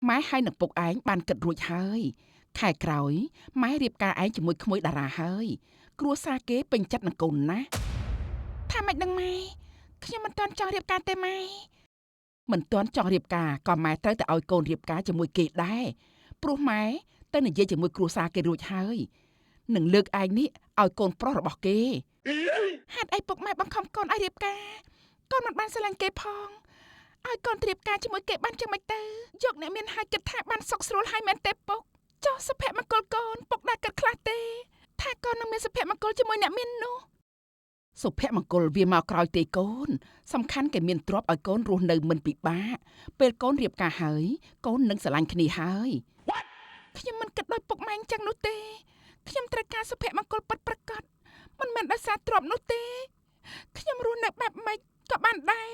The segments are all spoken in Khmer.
ម៉ែហើយនឹងពុកឯងបានគិតរួចហើយខែក្រោយម៉ែរៀបការឯងជាមួយក្មួយតារាហើយគ្រួសារគេពេញចិត្តនឹងកូនណាស់ថាម៉េចនឹងម៉ែខ្ញុំមិនទាន់ចង់រៀបការទេម៉ែមិនទាន់ចង់រៀបការក៏ម៉ែត្រូវតែឲ្យកូនរៀបការជាមួយគេដែរព្រោះម៉ែទៅនិយាយជាមួយគ្រួសារគេរួចហើយនឹងលើកឯងនេះឲ្យកូនប្រុសរបស់គេហេតុអីពុកម៉ែបង្ខំកូនឲ្យរៀបការកូនមិនបានស្រឡាញ់គេផងឲ្យកូនរៀបការជាមួយគេបានចឹងមិនទៅយកអ្នកមានហើយគិតថាបានសុខស្រួលហើយមែនទេពុកចុះសុភមង្គលកូនពុកដែលគិតខ្លះទេថាកូននឹងមានសុភមង្គលជាមួយអ្នកមាននោះសុភមង្គលវាមកក្រោយទេកូនសំខាន់គេមានទ្រព្យឲ្យកូនរស់នៅមិនពិបាកពេលកូនរៀបការហើយកូននឹងស្រឡាញ់គ្នាហើយខ្ញុំមិនគិតដោយពុកម៉ែអញ្ចឹងនោះទេខ្ញុំត្រូវការសុភមង្គលពិតប្រាកដមិនមែនដោយសារទ្រព្យនោះទេខ្ញុំរស់នៅបែបម៉េចក៏បានដែរ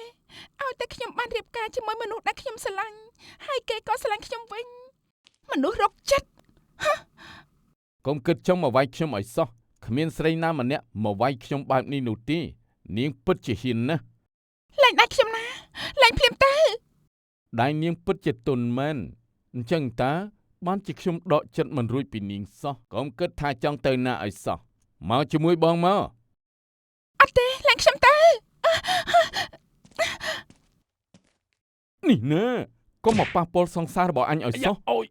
ឲ្យតែខ្ញុំបានរៀបការជាមួយមនុស្សដែលខ្ញុំស្រឡាញ់ហើយគេក៏ស្រឡាញ់ខ្ញុំវិញមនុស្សរកចិត្ត កុំគិតចង់មកវាយខ្ញុំឲ្យសោះគ្មានស្រីណាម្នាក់មកវាយខ្ញុំបែបនេះនោះទេនាងពិតជាហ៊ានណាស់ លែងដៃខ្ញុំណាលែងភ្លាមទៅ ដៃនាងពិតជាទន់មែនអញ្ចឹងតាបានជាខ្ញុំដកចិត្តមិនរួចពីនាងសោះកុំគិតថាចង់ទៅណាឲ្យសោះមកជាមួយបងមក អត់ទេលែងខ្ញុំទៅ នេះណាកុំមកប៉ះពាល់សង្សាររបស់អញឲ្យសោះអូយ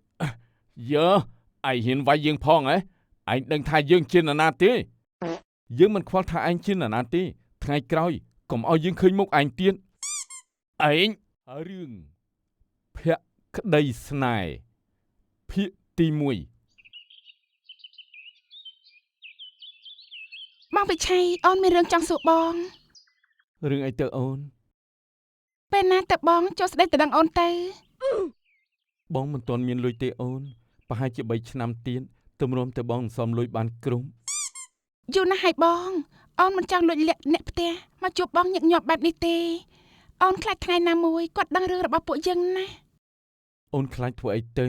យើឯងហ៊ានវាយយើងផងហ៎ឯងដឹងថាយើងជានរណាទេយើងមិនខ្វល់ថាឯងជានរណាទេថ្ងៃក្រោយកុំឲ្យយើងឃើញមុខឯងទៀតឯងរឿងភក្តីស្នេហ៍ភាគទី1 បងវិឆ័យអូនមានរឿងចង់សួរបង រឿងអីទៅអូន ពេលណាតើបងចូលស្ដីទៅដឹងអូនទៅ បងមិនទាន់មានលុយទេអូនប្រហែលជា3ឆ្នាំទៀតទម្រាំតែបងសន្សំលុយបានគ្រប់ យូរណាស់ហើយបងអូនមិនចង់លួចលាក់អ្នកផ្ទះមកជួបបងញឹកញាប់បែបនេះទេអូនខ្លាចថ្ងៃណាមួយគាត់ដឹងរឿងរបស់ពួកយើងណាស់ អូនខ្លាចធ្វើអីទៅ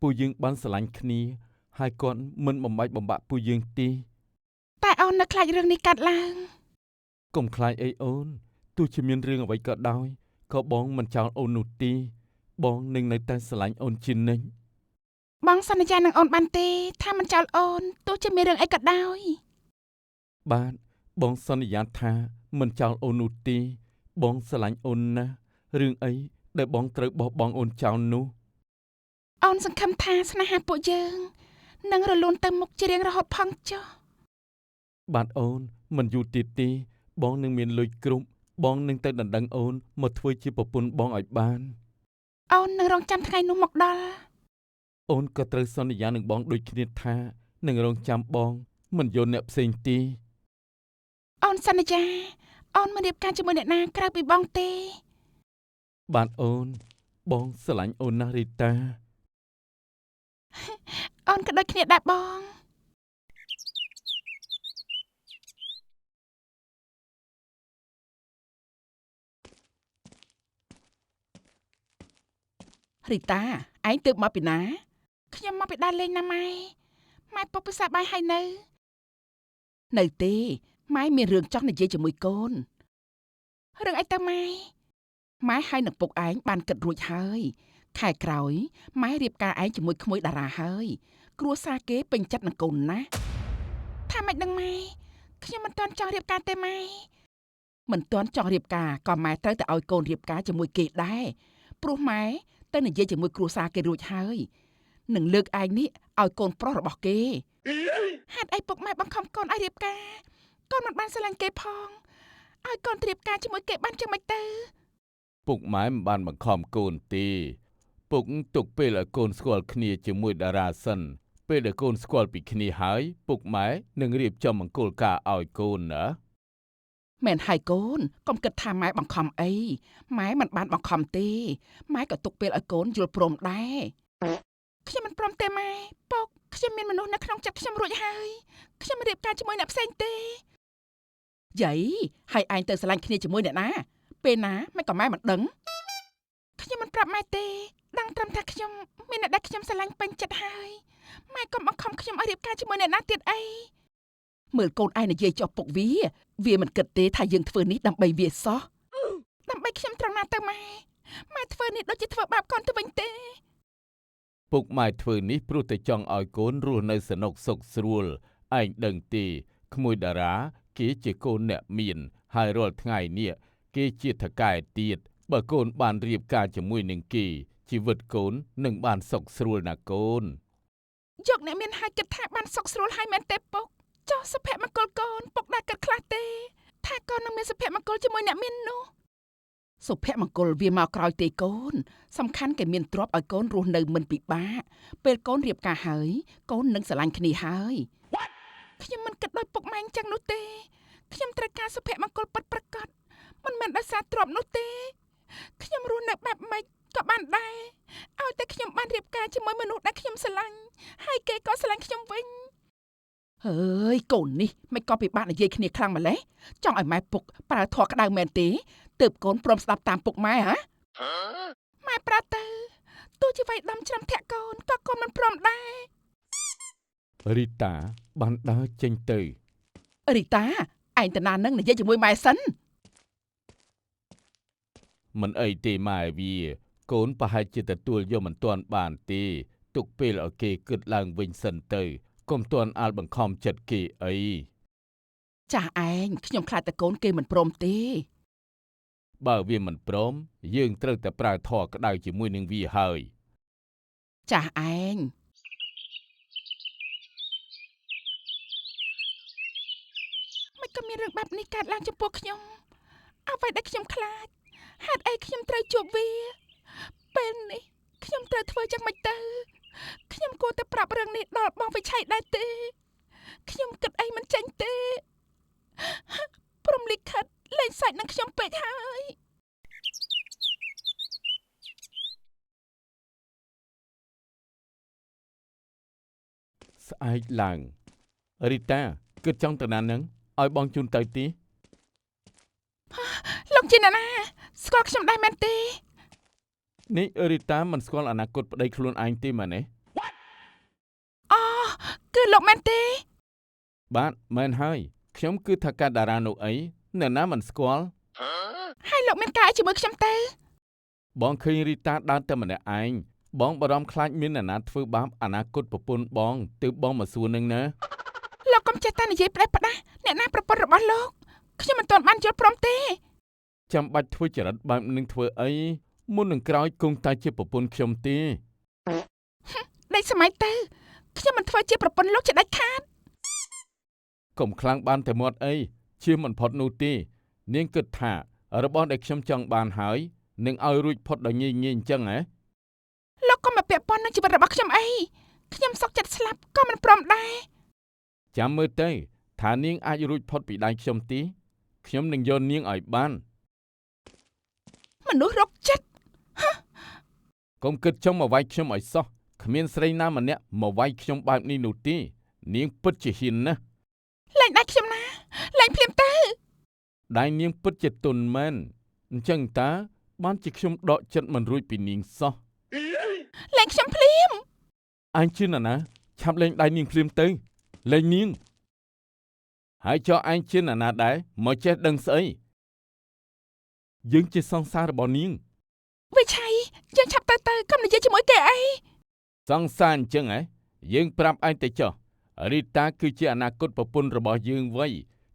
ពួកយើងបានស្រឡាញ់គ្នាហើយគាត់មិនបំបែកបំបាក់ពួកយើងទេ តែអូននៅខ្លាចរឿងនេះកាត់ឡើង កុំខ្លាចអីអូនទោះជាមានរឿងអ្វីក៏ដោយក៏បងមិនចោលអូននោះទេបងនឹងនៅតែស្រឡាញ់អូនជានិច្ច បងសន្យានឹងអូនបានទេថាមិនចោលអូនទោះជាមានរឿងអីក៏ដោយ បាទបងសន្យាថាមិនចោលអូននោះទេបងស្រឡាញ់អូនណាស់រឿងអីដែលបងត្រូវបោះបង់អូនចោលនោះ អូនសង្ឃឹមថាស្នេហាពួកយើងនឹងរលូនទៅមុខជារៀងរហូតផងចុះ បាទអូនមិនយូរទៀតទេបងនឹងមានលុយគ្រប់បងនឹងទៅដណ្ដឹងអូនមកធ្វើជាប្រពន្ធបងឲ្យបាន អូននឹងរងចាំថ្ងៃនោះមកដល់ អូនក៏ត្រូវសន្យានឹងបងដូចគ្នាថានឹងរងចាំបងមិនយកអ្នកផ្សេងទេ អូនសន្យាអូនមិនរៀបការជាមួយអ្នកណាក្រៅពីបងទេ បាទអូនបងស្រឡាញ់អូនណាស់រីតា អូនក៏ដូចគ្នាដែរបងរីតាឯងទើបមកពីណាខ្ញុំមកពីដើរលេងណាម៉ែម៉ែពុកពិសាបាយហើយនៅនៅទេម៉ែមានរឿងចង់និយាយជាមួយកូនរឿងអីទៅម៉ែម៉ែហើយនឹងពុកឯងបានគិតរួចហើយខែក្រោយម៉ែរៀបការឯងជាមួយក្មួយតារាហើយគ្រួសារគេពេញចិត្តនឹងកូនណាស់ថាម៉េចនឹងម៉ែខ្ញុំមិនទាន់ចង់រៀបការទេម៉ែមិនទាន់ចង់រៀបការក៏ម៉ែត្រូវតែឲ្យកូនរៀបការជាមួយគេដែរព្រោះម៉ែទៅនិយាយជាមួយគ្រួសារគេរួចហើយនឹងលើកឯងនេះឲ្យកូនប្រុសរបស់គេហេតុអីពុកម៉ែបង្ខំកូនឲ្យរៀបការកូនមិនបានស្រឡាញ់គេផងឲ្យកូនរៀបការជាមួយគេបានចឹងមិនទៅ ពុកម៉ែមិនបានបង្ខំកូនទេពុកទុកពេលឲ្យកូនស្គាល់គ្នាជាមួយតារាសិនពេលដែលកូនស្គាល់ពីគ្នាហើយពុកម៉ែនឹងរៀបចំមង្គលការឲ្យកូនណា មែនហើយកូនកុំគិតថាម៉ែបង្ខំអីម៉ែមិនបានបង្ខំទេម៉ែក៏ទុកពេលឲ្យកូនយល់ព្រមដែរខ្ញុំមិនព្រមទេម៉ែពុកខ្ញុំមានមនុស្សនៅក្នុងចិត្តខ្ញុំរួចហើយខ្ញុំមិនរៀបការជាមួយអ្នកផ្សេងទេយាយហើយឯងទៅស្រឡាញ់គ្នាជាមួយអ្នកណាពេលណាមិនក៏ម៉ែមិនដឹងខ្ញុំមិនប្រាប់ម៉ែទេដឹងត្រឹមថាខ្ញុំមានអ្នកដែលខ្ញុំស្រឡាញ់ពេញចិត្តហើយម៉ែកុំបង្ខំខ្ញុំឲ្យរៀបការជាមួយអ្នកណាទៀតអីមើលកូនឯងនិយាយចុះពុកវាវាមិនគិតទេថាយើងធ្វើនេះដើម្បីវាសោះដើម្បីខ្ញុំត្រង់ណាទៅម៉ែម៉ែធ្វើនេះដូចជាធ្វើបាបកូនទៅវិញទេ ពុកម៉ែធ្វើនេះព្រោះតែចង់ឲ្យកូនរស់នៅសនុកសុខស្រួលឯងដឹងទេក្មួយតារាគេជាកូនអ្នកមានហើយរាល់ថ្ងៃនេះគេជាថកែទៀតបើកូនបានរៀបការជាមួយនឹងគេជីវិតកូននឹងបានសុខស្រួលណាកូន យកអ្នកមានហើយគិតថាបានសុខស្រួលហើយមែនទេពុកចុះសុភមង្គលកូនពុកដែលគិតខ្លះទេថាកូននឹងមានសុភមង្គលជាមួយអ្នកមាននោះសុភមង្គលវាមកក្រោយទេកូនសំខាន់គេមានទ្រព្យឲ្យកូនរស់នៅមិនពិបាកពេលកូនរៀបការហើយកូននឹងស្រឡាញ់គ្នាហើយខ្ញុំមិនគិតដោយពុកម៉ែអញ្ចឹងនោះទេខ្ញុំត្រូវការសុភមង្គលពិតប្រាកដមិនមែនដោយសារទ្រព្យនោះទេខ្ញុំរស់នៅបែបម៉េចក៏បានដែរឲ្យតែខ្ញុំបានរៀបការជាមួយមនុស្សដែលខ្ញុំស្រឡាញ់ហើយគេក៏ស្រឡាញ់ខ្ញុំវិញហើយកូននេះមិនក៏ពិបាកនិយាយគ្នាខ្លាំងម្ល៉េះចង់ឲ្យម៉ែពុកប្រើធម៌ក្តៅមែនទេទើបកូនព្រមស្ដាប់តាមពុកម៉ែហ៎ម៉ែប្រើទៅទោះជាវាយដំច្រាំធាក់កូនក៏កូនមិនព្រមដែរ រីតាបានដើរចេញទៅ រីតាឯងតាណានឹងនិយាយជាមួយម៉ែសិន មិនអីទេម៉ែវាកូនប្រហែលជាទទួលយកមិនទាន់បានទេទុកពេលឲ្យគេគិតឡើងវិញសិនទៅកុំទាន់អាលបង្ខំចិត្តគេអី ចាស់ឯងខ្ញុំខ្លាចតែកូនគេមិនព្រមទេ បើវាមិនព្រមយើងត្រូវតែប្រើធម៌ក្តៅជាមួយនឹងវាហើយ ចាស់ឯងមិនក៏មានរឿងបែបនេះកើតឡើងចំពោះខ្ញុំអ្វីដែលខ្ញុំខ្លាចហេតុអីខ្ញុំត្រូវជួបវាពេលនេះខ្ញុំត្រូវធ្វើយ៉ាងម៉េចទៅខ្ញុំគួរតែប្រាប់រឿងនេះដល់បងវិឆ័យដែរទេខ្ញុំគិតអីមិនចេញទេព្រមលិខិតលែងសាច់នឹងខ្ញុំពេកហើយ ស្អែកឡើងរីតាគិតចង់ទៅណានឹងឲ្យបងជូនទៅទី លោកជាអ្នកណាស្គាល់ខ្ញុំដែរមែនទេ នេះរីតាមិនស្គាល់អនាគតប្តីខ្លួនឯងទេមែនទេ អូគឺលោកមែនទេ បាទមែនហើយខ្ញុំគឺថកាតារានោះអីអ្នកណាមិនស្គាល់ ហើយលោកមានការអីជាមួយខ្ញុំទៅ បងឃើញរីតាដើរតែម្នាក់ឯងបងបារម្ភខ្លាចមានអ្នកណាធ្វើបាបអនាគតប្រពន្ធបងទើបបងមកសួរនឹងណា លោកកុំចេះតែនិយាយផ្ដេសផ្ដាស់អ្នកណាប្រពន្ធរបស់លោកខ្ញុំមិនទាន់បានយល់ព្រមទេ ចាំបាច់ធ្វើចរិតបែបនឹងធ្វើអីមុននឹងក្រោយគង់តែជាប្រពន្ធខ្ញុំទេ ដេកសម័យទៅខ្ញុំមិនធ្វើជាប្រពន្ធលោកជាដាច់ខាត កុំខ្លាំងបានតែមាត់អីជៀសមិនផុតនោះទេនាងគិតថារបស់ដែលខ្ញុំចង់បានហើយនឹងឲ្យរួចផុតដោយងាយៗអញ្ចឹងហ៎ លោកកុំមកពាក់ព័ន្ធនឹងជីវិតរបស់ខ្ញុំអីខ្ញុំសុខចិត្តស្លាប់ក៏មិនព្រមដែរ ចាំមើលទៅថានាងអាចរួចផុតពីដៃខ្ញុំទេខ្ញុំនឹងយកនាងឲ្យបាន មនុស្សរកចិត្ត កុំគិតចង់មកវាយខ្ញុំឲ្យសោះគ្មានស្រីណាម្នាក់មកវាយខ្ញុំបែបនេះនោះទេនាងពិតជាហ៊ានណាស់ លែងដៃខ្ញុំណាលែងភ្លាមទៅ ដៃនាងពិតជាទន់មែនអញ្ចឹងតាបានជាខ្ញុំដកចិត្តមិនរួចពីនាងសោះ លែងខ្ញុំភ្លាម អញជឿណាស់ណាឆាប់លែងដៃនាងភ្លាមទៅលែងនាងហើយចុះអញជឿណាស់ណាដែរមកចេះដឹងស្អីយើងជាសង្សាររបស់នាង វិឆ័យយើងឆាប់ទៅទៅកុំនិយាយជាមួយគេអី សង្សារអញ្ចឹងហ៎យើងប្រាប់ឯងទៅចុះរីតាគឺជាអនាគតប្រពន្ធរបស់យើងវៃ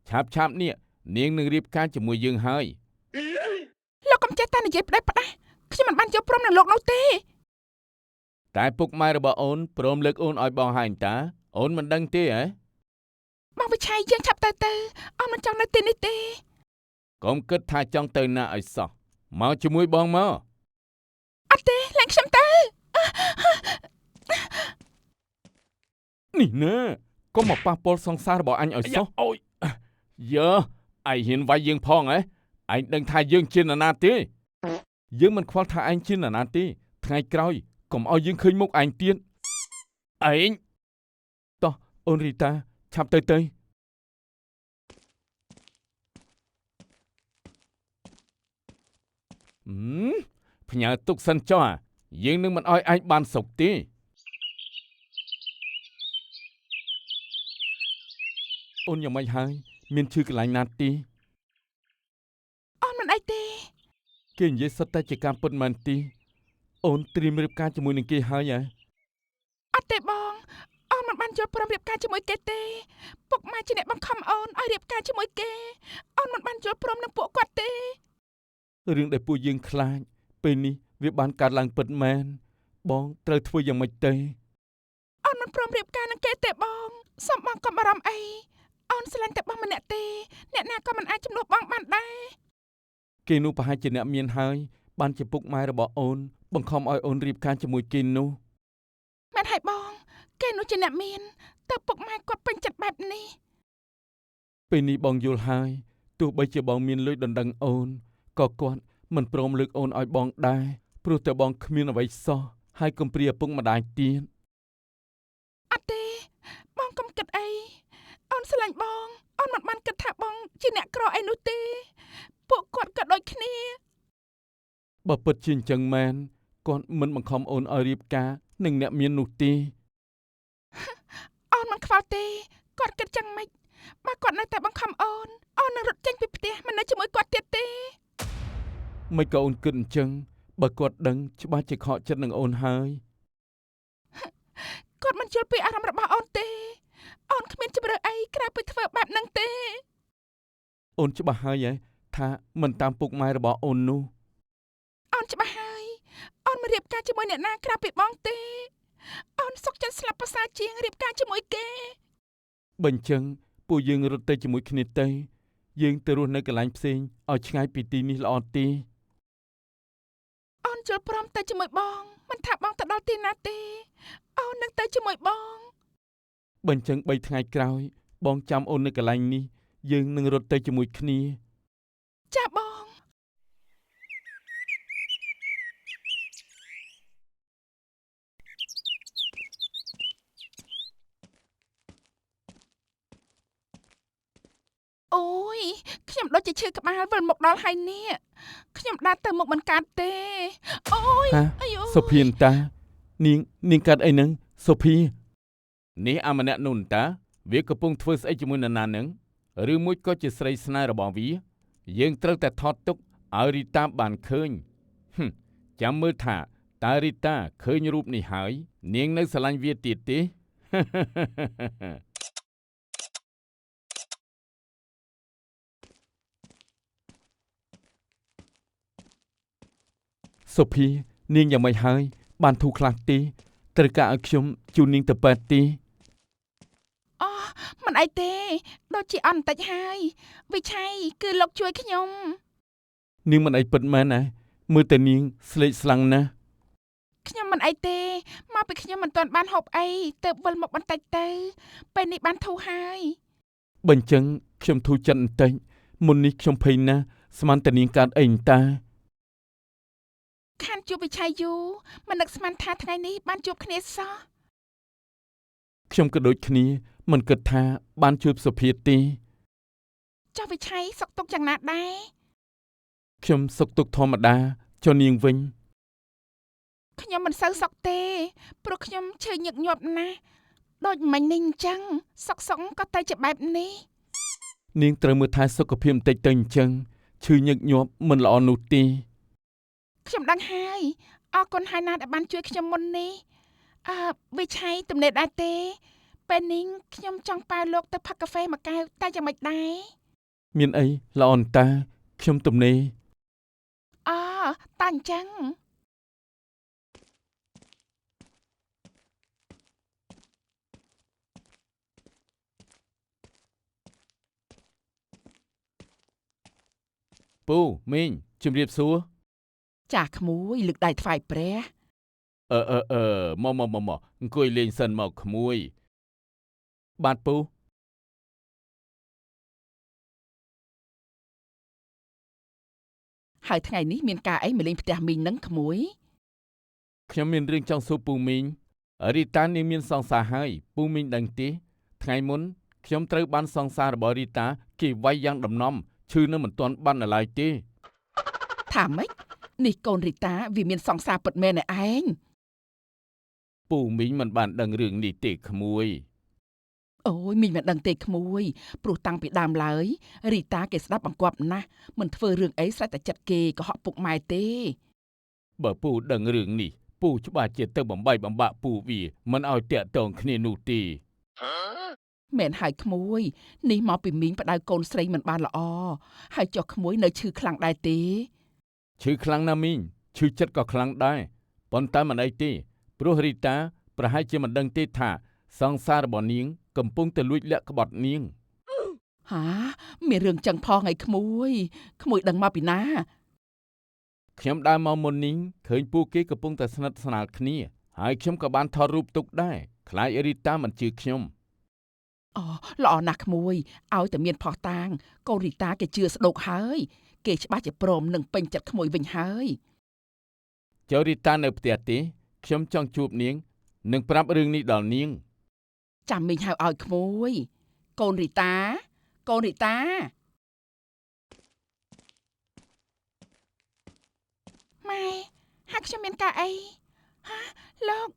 ឆាប់ឆាប់នេះនាងនឹងរៀបការជាមួយយើងហើយ លោកកុំចេះតែនិយាយផ្ដេសផ្ដាស់ខ្ញុំមិនបានយល់ព្រមនឹងលោកនោះទេ តែពុកម៉ែរបស់អូនព្រមលើកអូនឲ្យបងហើយតាអូនមិនដឹងទេហ៎ បងវិឆ័យយើងឆាប់ទៅទៅអូនមិនចង់នៅទីនេះទេ កុំគិតថាចង់ទៅណាឲ្យសោះមកជាមួយបងមក អត់ទេលែងខ្ញុំទៅ នេះណាកុំមកប៉ះពាល់សង្សាររបស់អញឲ្យសោះអូយយើឯងហ៊ានវាយយើងផងហ៎ឯងដឹងថាយើងជានរណាទេយើងមិនខ្វល់ថាឯងជានរណាទេថ្ងៃក្រោយកុំឲ្យយើងឃើញមុខឯងទៀតឯងតោះអូនរីតាឆាប់ទៅទៅផ្ញើទុកសិនចុះយើងនឹងមិនឲ្យឯងបានសុខទេអូនយ៉ាងម៉េចហើយមានឈឺកន្លែងណាទេ អូនមិនអីទេ គេនិយាយសុទ្ធតែជាការពិតមែនទេអូនត្រៀមរៀបការជាមួយនឹងគេហើយហ៎ ត់ទេបងអូនមិនបានយល់ព្រមរៀបការជាមួយគេទេពុកម៉ែជាអ្នកបង្ខំអូនឲ្យរៀបការជាមួយគេអូនមិនបានយល់ព្រមនឹងពួកគាត់ទេ រឿងដែលពួកយើងខ្លាចពេលនេះវាបានកើតឡើងពិតមែនបងត្រូវធ្វើយ៉ាងម៉េចទេ អូនមិនព្រមរៀបការនឹងគេទេបងសូមបងកុំបារម្ភអីអូនស្រឡាញ់តែបងម្នាក់ទេអ្នកណាក៏មិនអាចជំនួសបងបានដែរ គេនោះប្រហែលជាអ្នកមានហើយបានជាពុកម៉ែរបស់អូនបង្ខំឲ្យអូនរៀបការជាមួយគេនោះ មែនហើយបងគេនោះជាអ្នកមានតើពុកម៉ែគាត់ពេញចិត្តបែបនេះ ពេលនេះបងយល់ហើយទោះបីជាបងមានលុយដណ្ដឹងអូនក៏គាត់មិនព្រមលើកអូនឲ្យបងដែរព្រោះតែបងគ្មានអ្វីសោះហើយកំព្រាឪពុកម្ដាយទៀត អត់ទេបងកុំគិតអីអូនស្រឡាញ់បងអូនមិនបានគិតថាបងជាអ្នកក្រអីនោះទេពួកគាត់ក៏ដូចគ្នា បើពិតជាអញ្ចឹងមែនគាត់មិនបង្ខំអូនឲ្យរៀបការនឹងអ្នកមាននោះទេ អូនមិនខ្វល់ទេគាត់គិតចឹងម៉េចបើគាត់នៅតែបង្ខំអូនអូននឹងរត់ចេញពីផ្ទះមិននៅជាមួយគាត់ទៀតទេ មិនក៏អូនគិតអញ្ចឹងបើគាត់ដឹងច្បាស់ជាខកចិត្តនឹងអូនហើយ គាត់មិនយល់ពីអារម្មណ៍របស់អូនទេអូនគ្មានជម្រើសអីក្រៅពីធ្វើបែបហ្នឹងទេ អូនច្បាស់ហើយហ៎ថាមិនតាមពុកម៉ែរបស់អូននោះ អូនច្បាស់ហើយអូនមិនរៀបការជាមួយអ្នកណាក្រៅពីបងទេអូនសុខចិត្តស្លាប់ប្រសើរជាងរៀបការជាមួយគេ បើអញ្ចឹងពួកយើងរត់ទៅជាមួយគ្នាទៅយើងទៅរស់នៅកន្លែងផ្សេងឲ្យឆ្ងាយពីទីនេះល្អទេ អូនយល់ព្រមទៅជាមួយបងមិនថាបងទៅដល់ទីណាទេអូននឹងទៅជាមួយបង បើអញ្ចឹង3ថ្ងៃក្រោយបងចាំអូននៅកន្លែងនេះយើងនឹងរត់ទៅជាមួយគ្នា ចាបងអូយខ្ញុំដូចជាឈឺក្បាលវិលមកដល់ហើយនេះខ្ញុំដើរទៅមុខមិនកើតទេអូយ ហា អាយ សុភានតានាងនាងកាត់អីហ្នឹងសុភានេះអាម្នាក់នោះតាវាកំពុងធ្វើស្អីជាមួយនរណាហ្នឹងឬមួយក៏ជាស្រីស្នេហ៍របស់វាយើងត្រូវតែថតទុកឲ្យរីតាបានឃើញហឹមចាំមើលថាតើរីតាឃើញរូបនេះហើយនាងនៅស្រឡាញ់វាទៀតទេ សុភានាងយ៉ាងម៉េចហើយបានធូរខ្លះទេត្រូវការឲ្យខ្ញុំជូននាងទៅពេទ្យទេ អូមិនអីទេដូចជាអន់បន្តិចហើយវិឆ័យគឺលោកជួយខ្ញុំ នាងមិនអីពិតមែនណាមើលតែនាងស្លេកស្លាំងណាស់ ខ្ញុំមិនអីទេមកពីខ្ញុំមិនទាន់បានហូបអីទើបវិលមកបន្តិចទៅពេលនេះបានធូរហើយ បើអញ្ចឹងខ្ញុំធូរចិត្តបន្តិចមុននេះខ្ញុំភ័យណាស់ស្មានតែនាងកើតអីអន្តា ខានជួបវិឆ័យយូរមិននឹកស្មានថាថ្ងៃនេះបានជួបគ្នាសោះ ខ្ញុំក៏ដូចគ្នាមិនគិតថាបានជួបសុភាទេ ចុះវិឆ័យសុខទុក្ខយ៉ាងណាដែរ ខ្ញុំសុខទុក្ខធម្មតាចុះនាងវិញ ខ្ញុំមិនសូវសុខទេព្រោះខ្ញុំឈឺញឹកញាប់ណាស់ដូចមិញនេះអញ្ចឹងសុខសុខក៏ទៅជាបែបនេះ នាងត្រូវមើលថែសុខភាពបន្តិចទៅអញ្ចឹងឈឺញឹកញាប់មិនល្អនោះទេ ខ្ញុំដឹងហើយអរគុណហើយណាដែលបានជួយខ្ញុំមុននេះអឺវិឆ័យទំនេរដែរទេពេលនេះខ្ញុំចង់ប៉ាវលោកទៅផឹកកាហ្វេមួយកែវតែយ៉ាងម៉េចដែរ មានអីល្អអន្តាខ្ញុំទំនេរ អូតាអញ្ចឹង ពូមីងជំរាបសួរ ចាក្មួយលើកដៃថ្វាយព្រះ អឺអឺអឺមកមកមកមកអង្គុយលេងសិនមកក្មួយបាទពូ ហើយថ្ងៃនេះមានការអីមកលេងផ្ទះមីងនឹងក្មួយ ខ្ញុំមានរឿងចង់សួរពូមីងរីតានាងមានសង្សារហើយពូមីងដឹងទេថ្ងៃមុនខ្ញុំត្រូវបានសង្សាររបស់រីតាគេវាយយ៉ាងដំណំឈឺនៅមិនទាន់បាននៅឡើយទេ ថាម៉េចនេះកូនរីតាវាមានសង្សារពិតមែនឯឯង ពូមីងមិនបានដឹងរឿងនេះទេក្មួយ អូយមីងមិនដឹងទេក្មួយព្រោះតាំងពីដើមឡើយរីតាគេស្ដាប់បង្គាប់ណាស់មិនធ្វើរឿងអីស្រេចតែចិត្តគេកុហកពុកម៉ែទេ បើពូដឹងរឿងនេះព ពូច្បាស់ជាទៅបំបីបំបាក់ពូវាមិនឲ្យតាក់ទងគ្នានោះទេ មែនហើយក្មួយនេះមកពីមីងផ្ដៅកូនស្រីមិនបានល្អហើយចុះក្មួយនៅឈឺខ្លាំងដែរទេ ឈឺខ្លាំងណាស់មីងឈឺចិត្តក៏ខ្លាំងដែរប៉ុន្តែមិនអីទេព្រោះរីតាប្រហែលជាមិនដឹងទេថាសង្សាររបស់នាងកំពុងតែលួចលាក់ក្បត់នាង ហាមានរឿងចឹងផងឯក្មួយក្មួយដឹងមកពីណា ខ្ញុំដើរមកមុននេះឃើញពួកគេកំពុងតែស្និទ្ធស្នាលគ្នាហើយខ្ញុំក៏បានថតរូបទុកដែរខ្លាចរីតាមិនជឿខ្ញុំ អូល្អណាស់ក្មួយឲ្យតែមានផុសតាងកូនរីតាគេជឿស្ដោកហើយគេច្បាស់ជាព្រមនឹងពេញចិត្តក្មួយវិញហើយ ចូលរីតានៅផ្ទះទេខ្ញុំចង់ជួបនាងនិងប្រាប់រឿងនេះដល់នាង ចាំមីងហៅឲ្យក្មួយកូនរីតាកូនរីតាម៉ែហាក់ខ្ញុំមានការអីហាលោក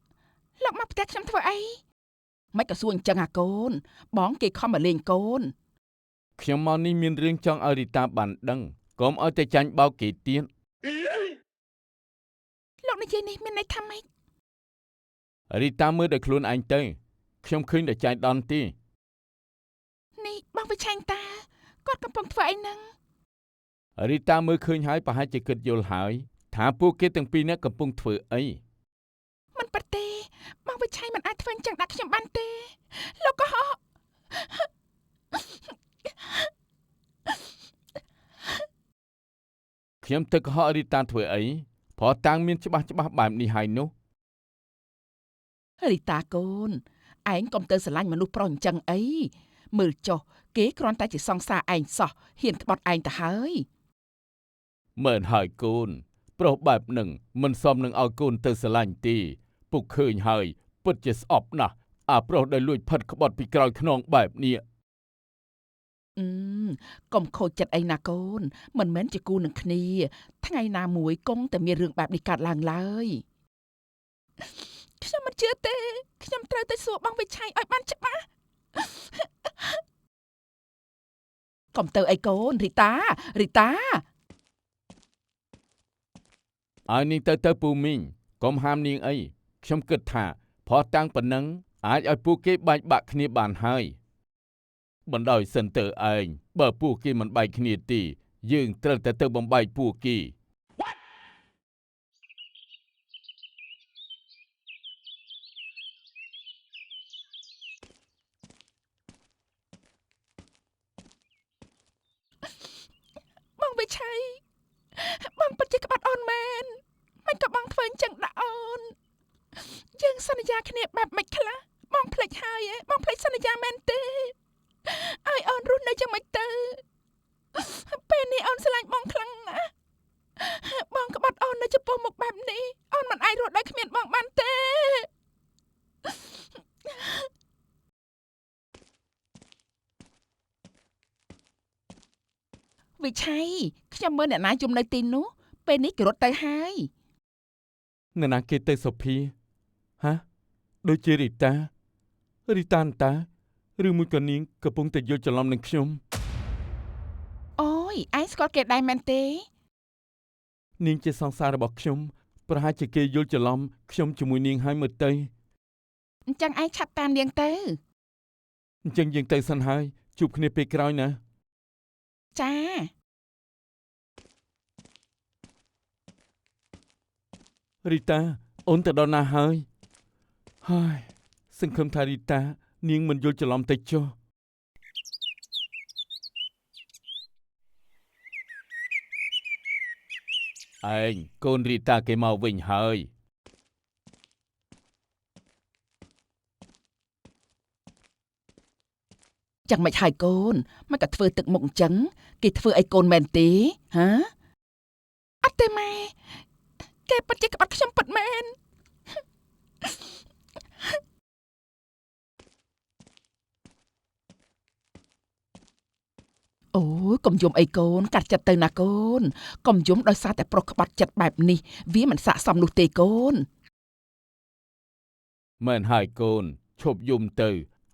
លោកមកផ្ទះខ្ញុំធ្វើអីមិនក៏សួរអញ្ចឹងអាកូនបងគេខំមកលេងកូន ខ្ញុំមកនេះមានរឿងចង់ឲ្យរីតាបានដឹងកុំឲ្យតែចាញ់បោកគេទៀត លោកនិយាយនេះមានន័យថាម៉េច រីតាមើលដោយខ្លួនឯងទៅខ្ញុំឃើញតែចាញ់ដន់ទេ នេះបងវិឆែងតាគាត់កំពុងធ្វើអីហ្នឹង រីតាមើលឃើញហើយប្រហែលជាគិតយល់ហើយថាពួកគេទាំងពីរនាក់កំពុងធ្វើអី មិនពិតទេបងវិឆ័យមិនអាចធ្វើអញ្ចឹងដាក់ខ្ញុំបានទេលោកក៏ហក ខ្ញុំទៅកុហករីតាធ្វើអីព្រោះតាំងមានច្បាស់ច្បាស់បែបនេះហើយនោះ រីតាកូនឯងកុំទៅស្រឡាញ់មនុស្សប្រុសអញ្ចឹងអីមើលចុះគេគ្រាន់តែជាសង្សារឯងសោះហ៊ានក្បត់ឯងទៅហើយ មែនហើយកូនប្រុសបែបនឹងមិនសមនឹងឲ្យកូនទៅស្រឡាញ់ទេពុកឃើញហើយពិតជាស្អប់ណាស់អាប្រុសដែលលួចផិតក្បត់ពីក្រោយខ្នងបែបនេះ អឺកុំខូចចិត្តអីណាកូនមិនមែនជាគូនឹងគ្នាថ្ងៃណាមួយគង់តែមានរឿងបែបនេះកើតឡើងឡើយខ្ញុំមិនជឿទេខ្ញុំត្រូវទៅសួរបងវិឆ័យឲ្យបានច្បាស់កុំទៅអីកូនរីតារីតា ឲ្យនាងទៅទៅពូមីងកុំហាមនាងអីខ្ញុំគិតថាព្រោះតាំងប៉ុណ្ណឹងអាចឲ្យពួកគេបែកបាក់គ្នាបានហើយបណ្ដោយសិនទៅឯងបើពួកគេមិនបែកគ្នាទេយើងត្រូវតែទៅបំបែកពួកគេ បងវិឆ័យបងពិតជាក្បាត់អូនមែនមិនក៏បងធ្វើអញ្ចឹងដាក់អូនយើងសន្យាគ្នាបែបមិនខ្លះបងភ្លេចហើយឯងបងភ្លេចសន្យាមែនទេឲ្យអូនរស់នៅយ៉ាងម៉េចទៅពេលនេះអូនស្រឡាញ់បងខ្លាំងណាស់បងក្បត់អូននៅចំពោះមុខបែបនេះអូនមិនអាចរស់ដោយគ្មានបងបានទេវិឆ័យខ្ញុំមើលអ្នកណាយំនៅទីនោះពេលនេះគេរត់ទៅហើយ នរណាគេទៅសុភាហាដូចជារីតារីតាអន្តាឬមួយក៏នាងកំពុងតែយល់ច្រឡំនឹងខ្ញុំ អូយឯងស្គាល់គេដែរមែនទេ នាងជាសង្សាររបស់ខ្ញុំប្រហែលជាគេយល់ច្រឡំខ្ញុំជាមួយនាងហើយមើលទៅ អញ្ចឹងឯងឆាប់តាមនាងទៅ អញ្ចឹងយើងទៅសិនហើយជួបគ្នាពេលក្រោយណា ចា រីតាអូនទៅដល់ណាហើយហើយសង្ឃឹមថារីតានាងមិនយល់ច្រឡំទៅចុះឯងកូនរីតាគេមកវិញហើយ ចឹងមិនហើយកូនមិនក៏ធ្វើទឹកមុខអញ្ចឹងគេធ្វើអីកូនមែនទេហាអត់ទេម៉ែគេពិតជាក្បត់ខ្ញុំពិតមែនអូយកុំយំអីកូនកាត់ចិត្តទៅណាកូនកុំយំដោយសារតែប្រុសក្បត់ចិត្តបែបនេះវាមិនស័ក្តិសមនោះទេកូន មែនហើយកូនឈប់យំទៅ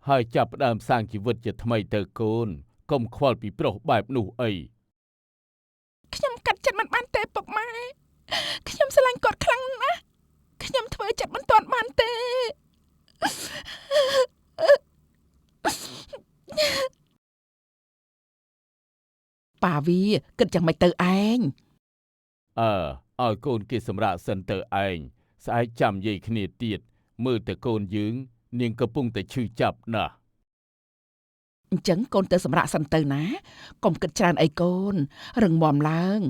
ហើយចាប់ផ្ដើមសាងជីវិតជាថ្មីទៅកូនកុំខ្វល់ពីប្រុសបែបនោះអី ខ្ញុំកាត់ចិត្តមិនបានទេពុកម៉ែខ្ញុំស្រឡាញ់គាត់ខ្លាំងណាស់ខ្ញុំ ចិត្តមិនទាន់បានទេប៉ាវាគិតយ៉ាងម៉េចទៅឯង អើឲ្យកូនគេសម្រាកសិនទៅឯងស្អែកចាំនិយាយគ្នាទៀតមើលតែកូនយើង នាងកំពុងតែឈឺចាប់ណាស់ អញ្ចឹងកូនទៅសម្រាកសិនទៅណាកុំគិតច្រើនអីកូន រឹងមាំឡើង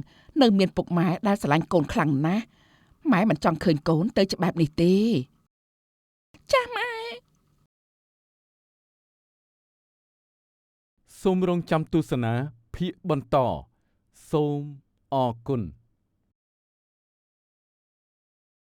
នៅមានពុកម៉ែដែលស្រឡាញ់កូនខ្លាំងណាស់ម៉ែមិនចង់ឃើញកូនទៅច្បាប់នេះទេចាស់ម៉ែ សូមរងចាំទស្សនាភាគបន្តសូមអរគុណ។